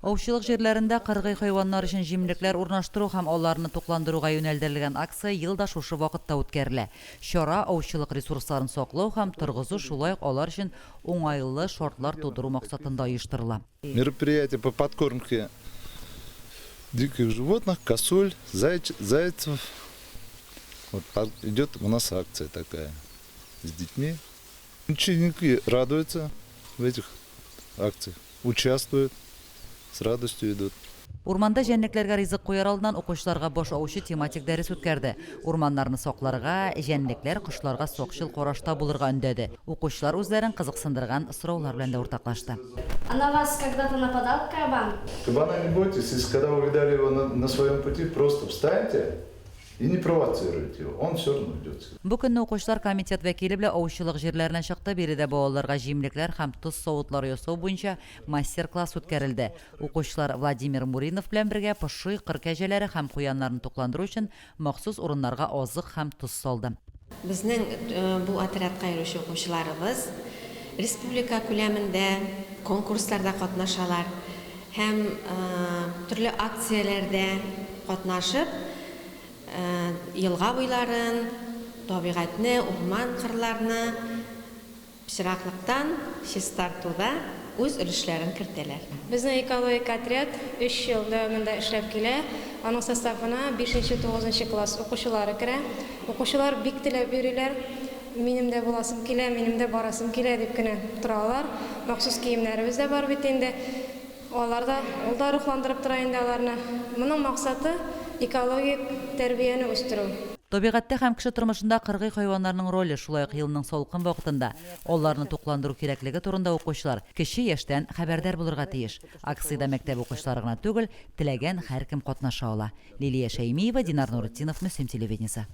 Аучылык җирләрендә кыргый хайваннар өчен җимлекләр урнаштыру һәм аларны тукландыруга юнәлдерелгән акция ел да шушы вакытта үткәрелә. Чара аучылык ресурсларын саклау һәм торгызу, шулай ук алар өчен уңайлы шартлар тудыру максатында оештырыла. Мероприятие по подкормке диких животных, косуль, зайч, зайцев. Вот идет у нас акция такая с детьми. Ученики радуются в этих акциях, участвуют, с радостью идут. Урманда җәнлекләргә ризык куяр алдыннан укучыларга баш аучы тематик дәрес үткәрде. Урманнарны сакларга, җәнлекләр, кошларга сакчыл карашта булырга өндәде. Укучылар үзләрен кызыксындырган сораулар белән дә уртаклашты. А на вас когда-то нападал кабан? Кабана не бойтесь, если когда увидали его на, на своем пути, просто встаньте и не провоцируйте его, он все равно уйдет. Бу көнне укучылар комитет вәкиле белән аучылык җирләренә чыкты. Биредә балаларга җимлекләр һәм тоз савытлары ясау буенча мастер-класс үткәрелде. Укучылар Владимир Муринов белән бергә поши, кыр кәҗәләре һәм куяннарны тукландыру өчен махсус урыннарга азык һәм тоз салды. Безнең бу отрядка йөрүче укучыларыбыз республика күләмендә конкурсларда катнашалар һәм төрле акцияләрдә катнашып, елга буйларын, табигатьне, урман-кырларны Пычраклыктан чистартуда үз өлешләрен кертәләр. Безнең экологик отряд өч ел дәвамында эшләп килә. Аның составына бишенче, тугызынчы класс укучылары керә. Укучылар бик теләп йөриләр. Минем дә буласым килә, минем дә барасым килә дип кенә торалар. Махсус киемнәребез дә бар бит инде. Алар да, ул да рухландырып тора инде аларны. Моның максаты, экологик тәрбияне үстерү. Табигатьтә һәм кеше тормышында кыргый хайваннарның роле, шулай ук елның салкын вакытында аларны тукландыру кирәклеге турында укучылар кече яшьтән хәбәрдар булырга тиеш. Акциядә мәктәп укучылары гына түгел, теләгән һәркем катнаша ала. Лилия Шәймиева, Динар Нуретдинов, Мөслим телевидениесе.